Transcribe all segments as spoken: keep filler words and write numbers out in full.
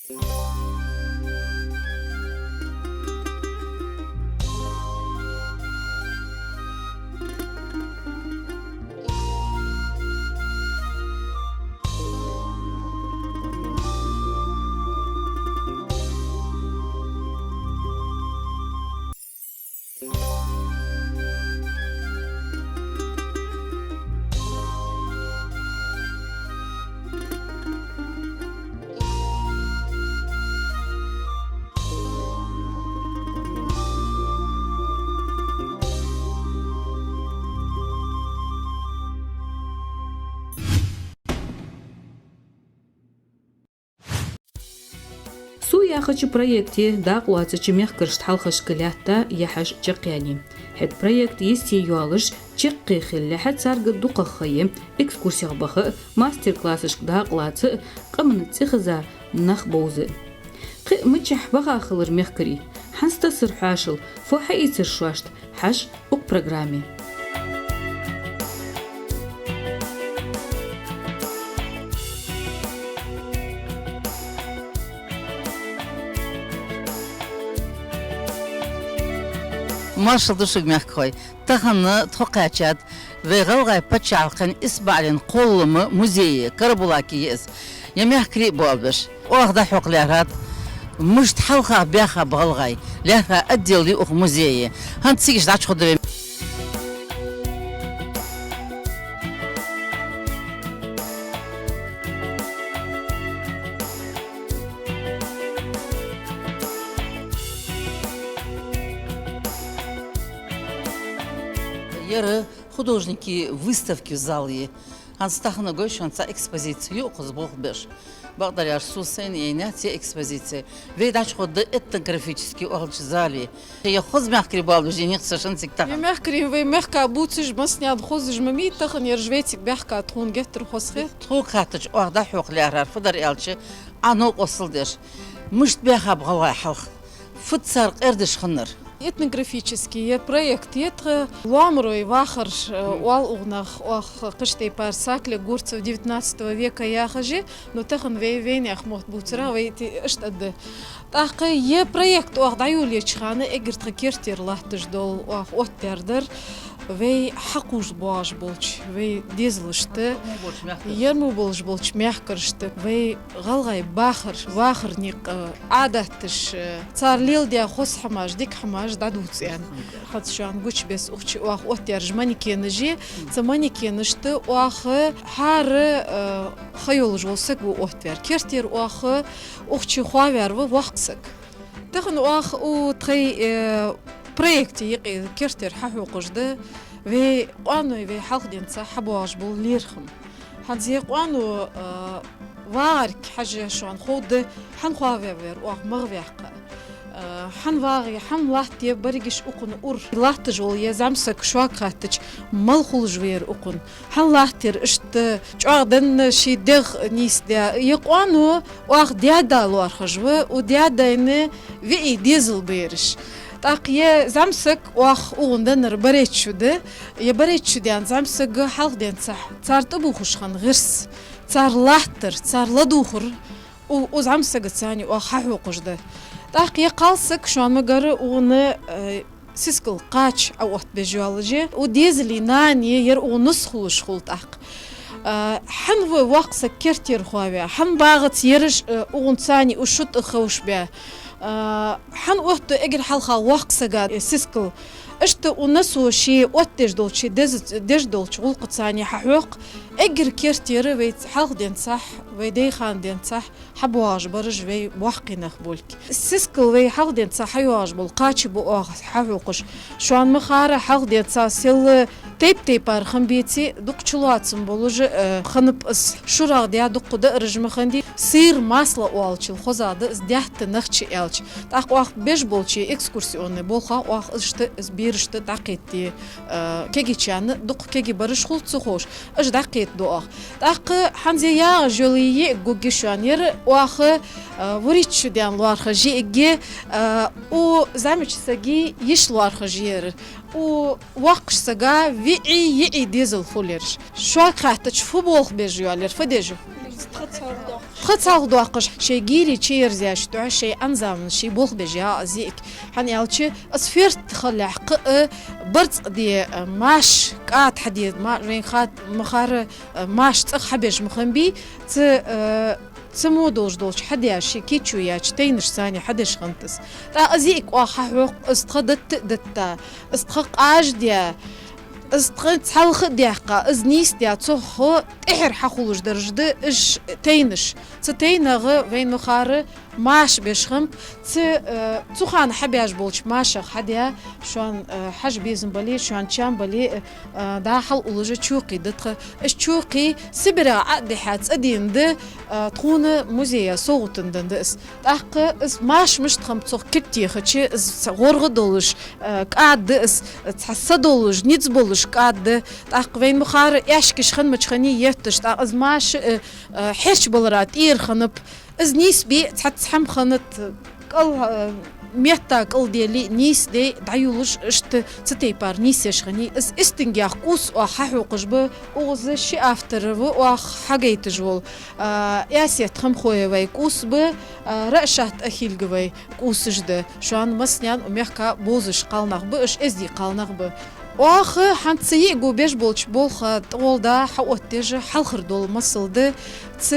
«Со» яхача проекте дакъа лоацача мехкарашта хьалхашка лаьтта яхьаш чакхъяьннай. ХӀаьта проект йисте йоалаш, чаккхе хилалехьа, царга дукхагӀа ха я экскурсех баха а, мастер-классашка дакъа лаца а, къаман цӀихеза нах бовза а. Кхы а мичахьа баха хилар мехкарий? ХӀанз тасар хьоашал, фу хьаийцар шоашта, хьажа укх программе. Маршал да шуга, мехкахой! Тахан тхо кхаьчад вай ГӀалгӀай паччахьалкхен исбахьален кхоллама музее, Карабулаке я из. Е мехкарий а боалабеш, оаха дӀахьокха лаьрхӀад, мишта хьалха баьхаб гӀалгӀай, лаьрхӀа отдел я укх музее. ХӀанз цига дӀачугӀоргда вай. Ер художникий выставки зал я. ХӀанз тахан гой шоана цхьа экспозици я укхаза болх беш. Бакъдар аьлча, сона сайна яйнаяц ер экспозици. Вай дӀачугӀоргда этнографически оалача зале. Е хоза мехкарий боалабеш, е никъ ца шанциг тахан. Е мехкарий, вай мехка бувцаш, массанена хозаш ма мий тахан ераш вайцига баьхка, тхона геттара хоза хет. Тхога хаьттача, оаха дӀахьокха лаьрхӀар фу дар аьлча, Ӏа новкъостал деш, мишта баьхаб гӀалгӀай хьалха, фуд цар къердаш хиннар? Этнографически ер проект я тха, лоамарой вахар, э, оал укх нах, оаха кхыча тайпара Сакля, Гурцев, девятнадцатого века яхаш я, но тахан вай вайнаьха мотт бувцарах вай ти-, иштта да. ТӀаккха ер проект оаха дӀайолаеча хана эггара тха керттера латташ дола оаха оттадаьр дар вай хьакхувш боагӀаш болча вай дезалашта, ер мо болаш болча мехкарашта, вай гӀалгӀай бахар, вахара никъ, Ӏадаташ, цар леладаь хоза хӀамаш, дика хӀамаш дӀадувцаенна. ХӀанз шоана гучабесса укх чу оаха оттадаьраш манекенаш я, цу манекенашта оаха хӀара, э, ха йолаш вола саг ва оттаваьр. Керттера оаха укх чу хьаваьр ва воккха саг. Тахан оаха укх тхай, э, проекта юкъе керттера хьахьокхаш да вай къоаной, вай хьалха денз хьабоагӀаш бола лерхӀам. ХӀанз ер къоано, э, вагӀарга хьежача шоана ховргда, хӀана хьаваьв ер оаха МагӀа ваьккха. Э, хӀана вагӀа, хӀана латт ер берригаш укхун ура. Латташ вола ер зӀамсаг, шуга хаьттача, мала хулаш ва ер укхун? ХӀана латт ер иштта чӀоагӀа денна, ший дегӀ нийсдаь? Ер къоано оаха даь-да лоархӀаш ва, укх даь-даьна виӀий дезал ба ераш. ТӀаккха ер зӀамсаг оаха укхун деннар берригаш чу да, ер берригаш чу даьнна зӀамсаг хьалха денз цар тӀабувхаш хинна гӀирс, цар латтар, цар ладувгӀар, у-, укх зӀамсагаца цхьана оаха хьахьокхаш да. ТӀаккха ер кхалсаг, шоана ма гарра, укхун, э, сискал кхача Ӏаоттабеш йоаллаш я. Укх дезала нана я ер, укхун нус хулаш хул тӀаккха. Э, хӀана ва воккха саг керттера хьаваь? ХӀана багӀац ераш, э, укхун цхьана укх шу тӀа ховшабаь? Э, хӀана отт эггара хьалха воккхача сага, э, сискал? Иштта укх нусо ше оттадеш долча, деза-, деш долча гӀулакхаца цхьана хьахьокх эггара керттера вай хьалха денз, вай дай хана денз хьабоагӀаш бараш вай боккхий нах болга. Сискал вай хьалха денз хьайоагӀаш бола кхача ба оаха хьахьокхаш. Шоана ма харра, хьалха денз сел тайп-тайпара хиннабеце, дукха чулоацам болаш, э, хиннаб из. ШурагӀа даь дукха даараш ма хиннадий. Сыр, масло оалачул хоза да из, даьтта нахча аьлча. ТӀаккха оаха беш болча экскурсионни болхах оаха иштта из берашта дӀакхетаде, э, кегийчарна дукха кегий бараш хул ца ховш. Уж дӀакхетаду оаха. ТӀаккха хӀанз ягӀаш йола йиӀиг гургья шоана ер, оаха, а, вурийтта шу даьнна лоархӀаш йиӀиг я, а, укх зӀамигача сага йиша лоархӀаш я ер. Укх воккхача сага виӀий, йиӀий дезал хул ераш. Шуга хаьттача, фу болх беш я ер, фу деш я? Тха цар дохкаш. Кхы цхьалха доаккхаш, шоай гири чуерзаяьча тӀехьа шоай Ӏанзаман ший болх беш я аз йиӀиг. ХӀана аьлча, аз ферт хилалехь кхы а барзкъа де, а, маша кӀада хьаде, ма-, вайна хат-, ма харра, а, маша цӀагӀа хьабеш ма хиннабий, цу, а, цу мо долаш долча хьадаь ший кийчо яьча тайнашца цхьана хьадеш хиннад из. ТӀаккха аз йиӀиг оаха хьахьокх, из тха датта а датта, из тха къаждаь, из тха цхьалха а даьккха, из нийсдаь, цох тӀехьара хьахулаш дараш да уж тайнаш. Цу тайнагӀа вайна ма харра маша беш хиннаб, цу, э, цу хана хьабаьш болча машах хьадаь, шоана, э, хьажа безам бале, шоана чам бале, э, дӀа хьалъуллаш чокхи да тха. Уж чокхи Сибарегӏа Ӏодихьа цӀадена да, а, тхона музея совгӀата денна да из. ТӀаккха из маша мишта хиннаб цох кулгтехача, из цхьа гӀоргӀа долаш, а, кӀада да из, цхьа са долаш, низ болаш кӀада да. ТӀаккха вайна ма харра аьшкаш хиннача хана етташ, тӀаккха из маша, а, а, хьерчабалара тӀера хиннаб. Из нийсбе цхьацца хӀама хиннад, кӀал, а, метта кӀал делли, нийсде дӀайолалуш, иштта цу тайпара нийсъеш хиннай. Из истингех кӀувс оаха хьахьокхаш ба, укхаза ши автор ва оаха хьагойташ вола. А, Эсет Хамхоевай кӀувс ба, а, Раишат Ахильговай кӀувсаш да. Шоана массанена укх мехка бовзаш кхалнах ба, уж эздий кхалнах ба. Оаха хӀанз цу йиӀиго беш болча болха тӀагӀолла да хьаоттаеш хьалхара дола масал да, цу,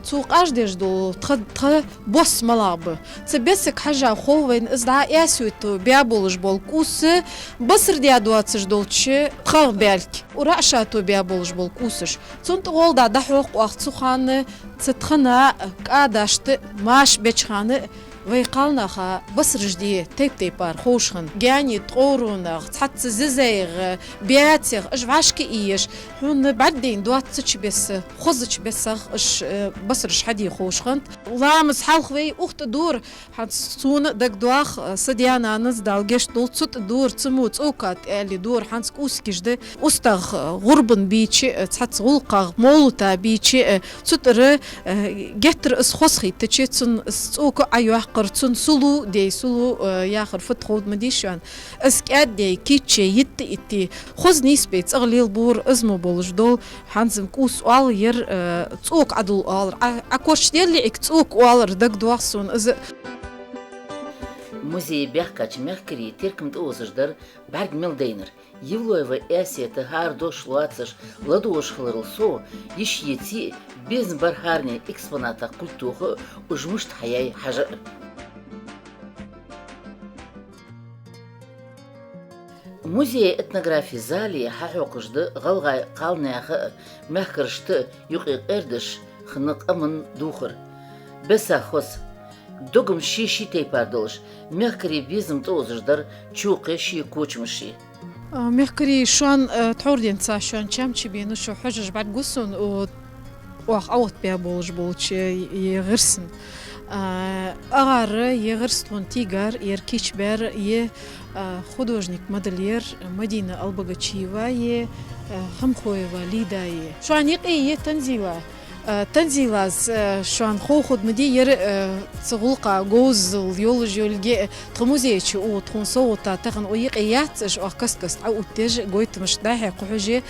цо къаждеш дола тха, тха бос малагӀа ба. Цу бесага хьежжа хов вайна из дӀа Эсета баь болаш бола кӀувс, басар даь доацаш долча тхагӀа баьлга, у Раишата баь болаш бола кӀувсаш. Цунна тӀагӀолла да дӀахьокх оаха цу хана, цу тхана кӀадашта маша беча хана, вай кхалнаха басараш де тайп-тайпара ховш хиннад. Гаьнеи ткъовронах, цхьацца зизайгӀа, баьцех, уж вӀашка ийеш, хьона бӀаргадайна доацача беса, хозача бесах уж, э, басараш хьаде ховш хиннад. Ламаз хьалха вай укх тӀа дора, хӀанз сона дагадоагӀа, са даь-нанас, Дала гешт долда, цу тӀа дора, цу мо цӀока тӀа аьле дора, хӀанз кӀувсаш да. УстагӀа гӀурбана бийча, цхьацца гӀулакхах мовлата бийча, цу тӀара, э, геттара из хоза хийттача, цунна из цӀока Ӏойоаккхар, цунна сулу дей, сулу, э, яхар фуд ховргда ма дий шоана. Из кӀаьддей, кийчъе, йитта а йитте, хоза нийсбе цӀагӀа лелабора, из мо болаш дола, хӀанз-м кӀувс оал, ер, э, цӀока Ӏодул оалар. Ӏа, Ӏа корчаделле, укхаза цӀока оалар, дагадоагӀа сона из. Музее баьхкача мехкарий теркам тӀаозаш дар бӀарга мел дайнар. Евлоева Эсета хӀара дош лоацаш ладувгӀаш хиларал совгӀа, йиш еце а, безам бар хӀаране экспонатах кулг тоха а, уж мишта хьаяьй хьажа а. Музея этнографи зале хьахьокхаш да гӀалгӀай кхалнаьха а, мехкарашта а юкъе къердаш хинна къаман дувхар. Бесса хоза. Дог-м ший-ший тайпара долаш, мехкарий безам тӀаозаш дар чокхе ший кочамаши. А, мехкарий, шоана, а, тхьовра денз цхьа шоана чам чубена, шо хьожаш бӀаргагу сона, о, оаха Ӏоотта баь болаш болча е гӀирсана. А, агӀара е гӀирс тхона тийгар, ер кийчбаьр е, а, художник-модельер Мадина Албогачиева е, а, Хамхоева Лида е. Шоана юкъе е Танзила. Э, Танзилас, э, шоана хов хургда ма дий, ер, э, цу гӀулакха говзал йолаш йолга, э, тха музей чу укхо тхона совгӀата тахан, укх юкъе яц уж, оаха каст-каста Ӏооттаеш, гойтамашта дӀа-хьа кхухьаш,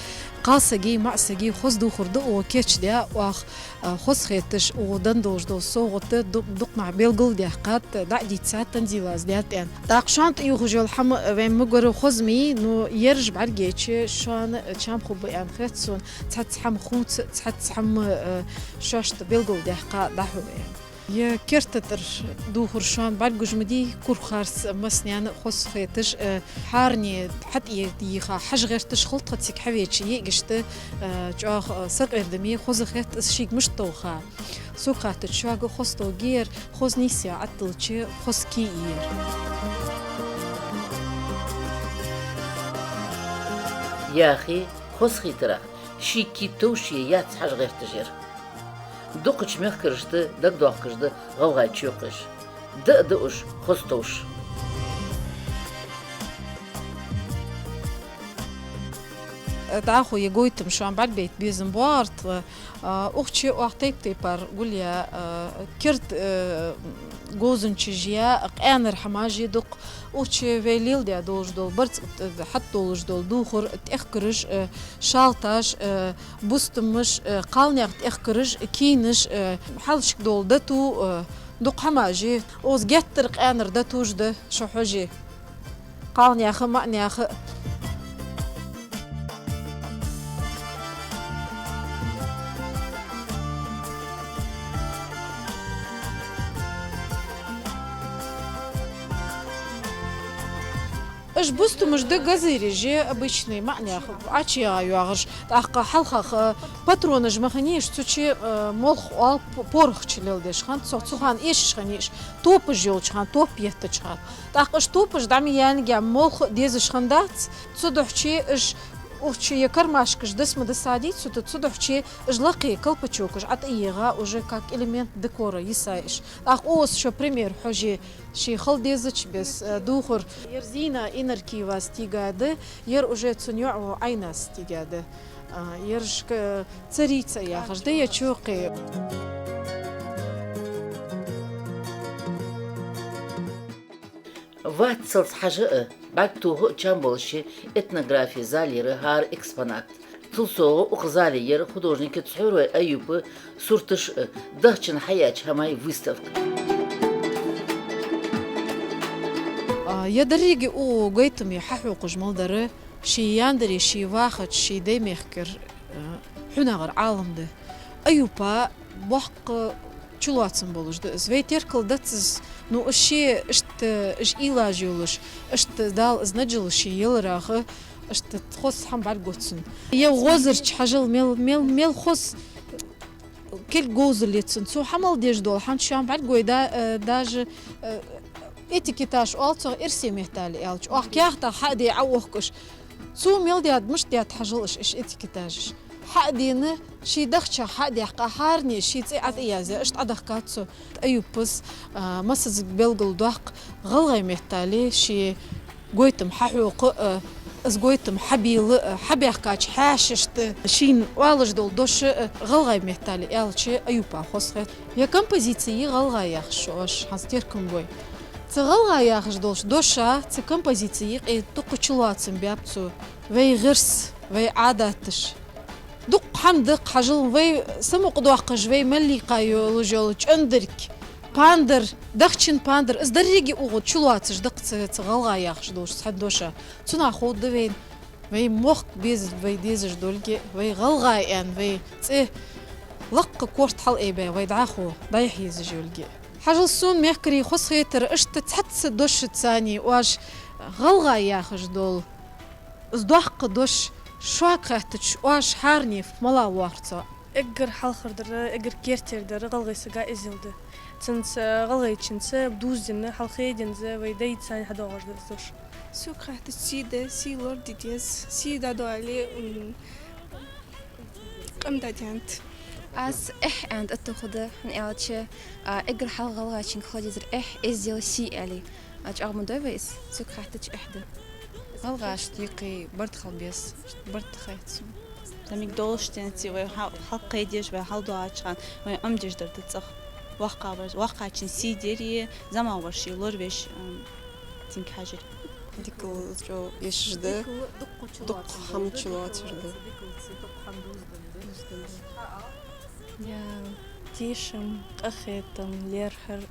кхалсагеи маӀсагеи хоза дувхар да укхо кийчдаь, оаха, э, хоза хеташ, укхо денна долаш дола совгӀат ду-, дукха нах белгалдаьккхад, дӀа а дийцад Танзилас даь-тӀаьна. ТӀаккха шоана тӀаювхаш йола хӀама, э, вайна ма гарра хоза ма йий, но ераш бӀаргаяйча, шоана, э, чам хургба аьнна хет сона. Цхьацца хӀама хувца, цхьацца хӀама, э, шоашта белгалдаьккха дӀахьу вай. Е керта тӀара дувхар шоана бӀаргагуш ма дий, курхарс массанена а хоза хеташ, э, хӀаране хьатӀайийха хьажа гӀерташ хул тха цига хьавеча йиӀигашта, э, чӀоагӀа, э, сакъердаме, хоза хет из шийга мишта товха. Сога хаьттача, шуга хоза товргьяр, хоза нийсъяь Ӏатталча хоза кий яр. Яхи, хоза хийтарах, ший кий товш е яц хьажа гӀерташ яр. Дукхача мехкарашта дагадоахкаш да гӀалгӀай чокхеш. Да а да уж хоза товш. ДӀахо е гойтам шоана бӀаргабайта безам боагӀар тха, а, укх чу оаха тайп-тайпара гулъяь, а, керда, а, говзанчаш я, къаьнара хӀамаш я дукха. Укх чу вай леладаь долаш дола, барзкъа тӀа хьатӀадоалаш дола духар, тӀехкараш, а, шалташ, а, бустамаш, а, кхалнаьха тӀехкараш, кийнаш, а, хьалхашка дола дату, а, дукха хӀамаш я. Укхаза геттара къаьнара датуш да, шо хьожий. Кхалнаьха а, маӀанаьха а. Уж бустамаш да газыраш, обычный, маӀанаьха, Ӏочуяха йоагӀаш. ТӀаккха хьалхагӀа патронаш ма хиннай уж, цу чу, э, молха оал, п-, порох чу леладеш хиннад, цу, цу хана эшаш хиннай уж, топаш йолча хана, топ еттача хана. ТӀаккха уж топаш дӀа ма яьннагӀа, молха а дезаш хиннадац, цудухьа уж укх чу е кармашкаш дас ма дисадий, цу, цудухьа уж лакхе колпачокаш ӀотӀаегӀа, уже как элемент декора йисай уж. ТӀаккха укхаза шо пример хьожий, ший хила дезача беса, э, духар. Ер Зина Инаркиевас тийга да, ер уже цун йоӀа Ӏайнас тийга да. А, ерашка царица яхаш да, е чокхе. Вац цалц хьажа а, бӀаргтоха а чам болаш я этнографи залера хӀара экспонат. Цул совгӀа укх зале яр художника Цхьорой Аюпа сурташ а, дахчан хьаяьча хӀамай выставка. А, е деррига укх гойтаме хьахьокхаш мел дар, ший яндаре, ший вахача, ший даьй мехкара, а, хьунагӀара Ӏалам да. Аюпа боккха чулоацам болаш да из. Вай теркалдацаз, ну, из ше иштта, из уйлаш йолаш, иштта Дала из наджал ше яларах, иштта хоза хӀама бӀаргагу цун. Е гӀозарча хьажал мел, мел, мел хоза кулг говзал я цун. Цо хьа мел деш дола хӀама шоана бӀаргагой да, э, даже, э, этикетаж оал цох эрсий меттала аьлча. Оаха каьхатах хьа а де Ӏоухаш. Цо мел даьд, мишта даьд хьажал уж, уж этикетажаш. Хьа а дена, ший дахчах хьа а даьккха, хӀаране ший цӀи ӀотӀаязъяь, иштта Ӏодахкад цо. Аюпас, а, массаза белгалдоаккх гӀалгӀай меттала ший гойтам хьахьокха а, из гойтам хьабийла а, хьабаьхкача хьаьшашта шийна оалаш дола дош а гӀалгӀай меттала аьлча, Аюпа хоза хет. Е композици я «ГӀалгӀа» яхаш, шо оаш хӀанз теркам бой. Цу «ГӀалгӀа» яхаш долча доша, цу композице юкъе дукха чулоацам баьб цо. Вай гӀирс, вай Ӏадаташ. Дукха хӀама да-кх, хьажал, вай самукъадоаккхаш, вай мелликха йолаш йола чӀондарг, пандар, дахчан пандар, из деррига укхаза чулоацаш да-кх цу, цу «ГӀалгӀа» яхаш долча цхьан доша. Цунах ховргда вайна вай мохк беза, вай дезаш долга, вай гӀалгӀа аьнна, вай цӀи лакха корта хьалъайбаь, вай дӀахо дӀайха езаш йолга. Хьажал, сона мехкарий хоза хетар, иштта цхьацца дошаца цани оаш «ГӀалгӀа» яхаш дола из доккха дош шуга хаьттача, оаш хӀаране фу мала лоархӀ цо? Эггара хьалхардар, эггара керттердар гӀалгӀай сага эздел да. Цунца, гӀалгӀайчунца дувзаденна, хьалхе а денз, вай даьй цани хьадоагӀаш да из дош. Сога хаьттача, сий да, сий лораде деза, сий дӀадоале, м, къам дӀадаьннад. Аз эхь аьнна тӀатохаргда, хӀана аьлча, а, эггара хьалха гӀалгӀачунга хила дезар эхь, эздел, сий аьле. А чӀоагӀа ма дой вай из, сога хаьттача эхь да. ГӀалгӀашта юкъе барт хила беза, барт хет сона. Замик долаш денци вай хьал-, хьалкхайдеш, вай хьалдоагӀача хана, вай Ӏомаде дезаш дар да цӀагӀа. ВоккхагӀвар-, воккхачун сий дери, замагӀвар ший лоравеш, ам, цунга хьажари. Дикал чӀоагӀа эшаш да. Дукха хӀама чулоацар да. Я тешам, къахетам лоархӀар,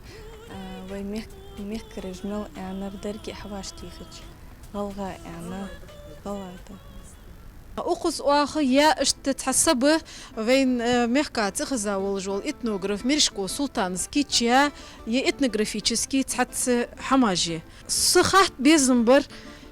а, вай мех-, мехкараш мел аьннар деррига хьавӀашагӀтехача. ГӀалгӀа аьнна, гӀалгӀа да. Укхаза оаха я иштта цхьа саба вайна, э, мехка цӀихеза волаш вола этнограф Мерешков Султанас кийчъяь, е этнографически цхьацца хӀамаш я. Са хатта безам бар,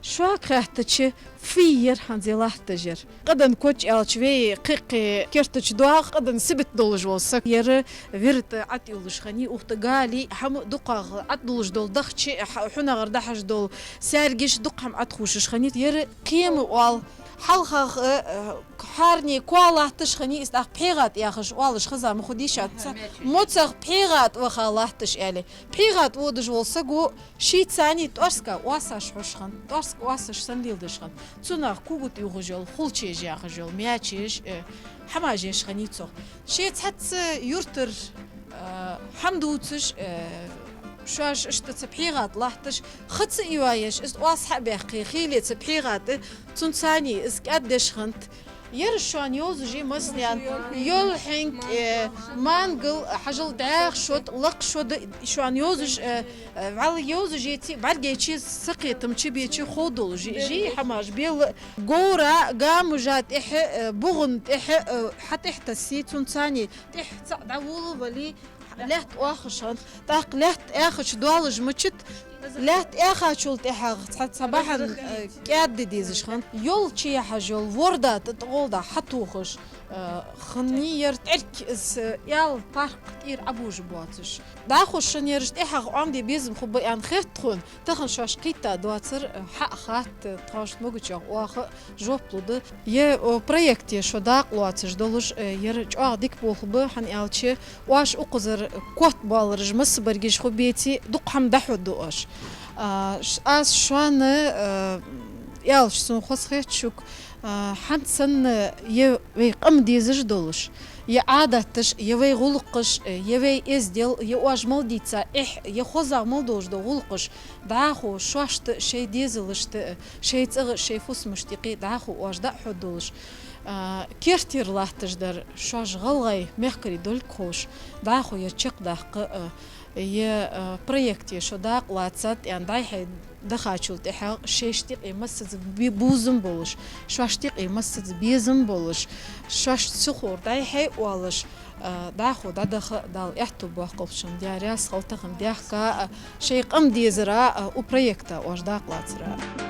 шуга хаьттача, фу я ер хӀанз е латташ яр? Къадан коч аьлча, вай кхы-кхы керта чу доагӀа, къадан сибат долаш вола саг. Ер вирд ӀотӀайолаш хиннай, укх тӀа гали, хӀама дукхагӀа ӀотӀадулаш дола дахча, хьа-, хьунагӀара дӀахьош дола саьргаш, дукха хӀама ӀотӀаховшаш хиннай. Ер кхема оал, Хьалхагӏа, э, хӏаране коа латташ хиннай, из тӏаккха пхьегӏа тӏа яхаш оалаш хеза ма ху дийша. Ца-, моцагӏа пхьегӏа тӏа ваха латташ аьле. Пхьегӏа тӏа водаш вола саго шийцани тӏоарска оасаш хьош хиннад, тӏоарска оасаш санна леладеш хиннад. Цунах когаш тӏаювхаш йола хулчеш яхаш йола маьчеш, э, хӏамаш еш хиннай цох. Ше цхьацца юртара, э, хӏама дувцаш, э, шоаш иштта цу пхьегӏа тӏа латташ, ха ца йоаеш, из оас хьа а баьккхе, хийла цу пхьегӏа тӏа, цунцани из кӏаьддеш хиннад. Ер шоана йовзаш я массанена йолхьинг, э, мангал, хьажал, дӏаьха шод, лакха шод, шоана йовзаш, э, э, вӏалла йовзаш еце, бӏаргайче, сакхетам чубече хов долаш я, жи хӏамаш бела. Говра, гамужа тӏехьа, э, бугӏан тӏехьа, э, хьатӏехьатассе, цунцани тӏехьа цаӏ дӏаволавале, лаьтта оахаш хиннад. Тӏаккха лаьтта аьхача долаш мачит, лаьтта аьхачул тӏехьагӏа цхьа, цхьа бахьан, э, кӏаьдда дезаш хиннад. Йолча яхьаш йола ворда тӏа тӏагӏолла дӏа хьатохаш, э, хиннай ер тӏерк, из, э, аьла парк тӏера ӏобожа боацаш. Дӏахо шоана ераш тӏехьагӏа ӏомаде безам хургба аьнна хет тхона. Тахан шоаш кхийтта доацар, э, хьа а хатта, тхоашта могачох оаха жоп лу да. Е, о, проекте шо дакъа лоацаш долаш, э, ер чӏоагӏа дика болх ба, хӏана аьлча, оаш укхазара котбоалараш массабараш хургбеце, дукха хӏама дӏахьоргда оаш. А, ш-, аз шоана, э, аьлча, сона хоза хет шуга, а, хӏанз санна е вай къам дезаш долаш, е ӏадаташ, е вай гӏулакхаш, е вай эздел, е оаш мел дийца эхь, е хозагӏа мел долаш дола гӏулакхаш, дӏахо шоашта, шоай дезалашта, шоай цӏагӏа, шоай фусамашта юкъе дӏахо оаш дӏахьоргдолаш, а, кертера латташ дар шоаш гӏалгӏай мехкарий долга ховш, дӏахо ер чакхдаккха, а, е, а, проекте шо дакъа лацад аьнна дӏай-хьай дахачул тӏехьагӏа шоашта юкъе массаза бе-, безам болаш, шоашта юкъе массаза безам болаш, шоаш цу хор дӏай-хьай оалаш, а, дӏахо дӏадаха Дала аьттув боаккхалба шун. Даьла раьза хилва тахан даьхка, а, шоай къам дезара, а, укх проекта оаш дакъа лацара.